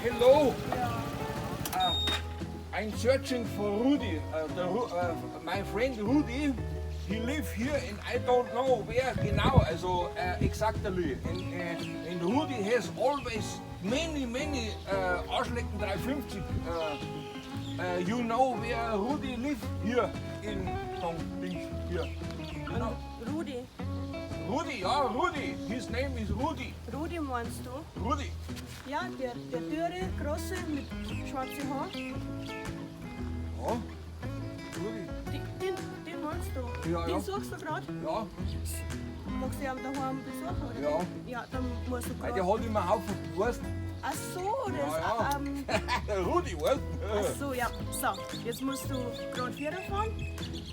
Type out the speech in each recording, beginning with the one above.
Hello. Ja. I'm searching for Rudi. My friend Rudi, he live here and I don't know where genau, also exactly. And Rudi has always many, many Arschlecken 350. You know where Rudi live here in Dings here. You know? Rudi. Rudi, ja, Rudi. His name is Rudi. Rudi meinst du? Rudi. Ja, der dürre, große mit schwarzen Haaren. Ja, Rudi. Den meinst du? Ja, Den ja. suchst du gerade? Ja. Magst du ihn daheim besuchen? Oder? Ja. Ja, dann musst du Weil der gerade. hat immer einen Haufen, weißt. Ach so, das Ja, ja. Rudi, weißt. Ach so, ja. So, jetzt musst du gerade Vierer fahren.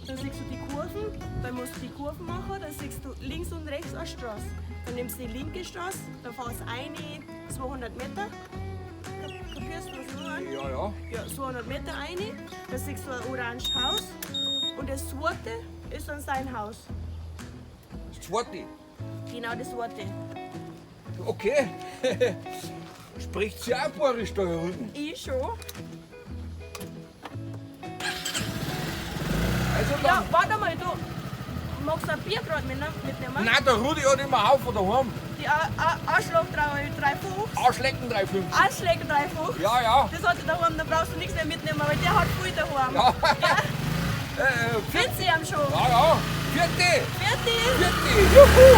Dann siehst du die Kurven. Dann musst du die Kurven machen. Dann siehst du links und rechts eine Straße. Dann nimmst du die linke Straße. Dann fährst du eine 200 Meter. Kapierst du, was ich meine? Ja, ja. Ja, 200 Meter eine. Dann siehst du ein oranges Haus. Und das zweite ist dann sein Haus. Das zweite. Genau, das zweite. Okay. Spricht sie auch Bayerisch da drüben? Ich schon. Also Ja, dann. warte mal, du. Magst du ein Bier gerade mitnehmen? Nein, der Rudi hat immer einen Haufen daheim. Die Arschloch 3,50. Arschlecken 3,50. Arschlecken 3,50. Ja, ja. Das hat er daheim, da brauchst du nichts mehr mitnehmen, weil der hat viel daheim. Ja. Ja. Vierte. Findest du ihn schon? Ja, ja. Vierte. Vierte. Vierte. Juhu.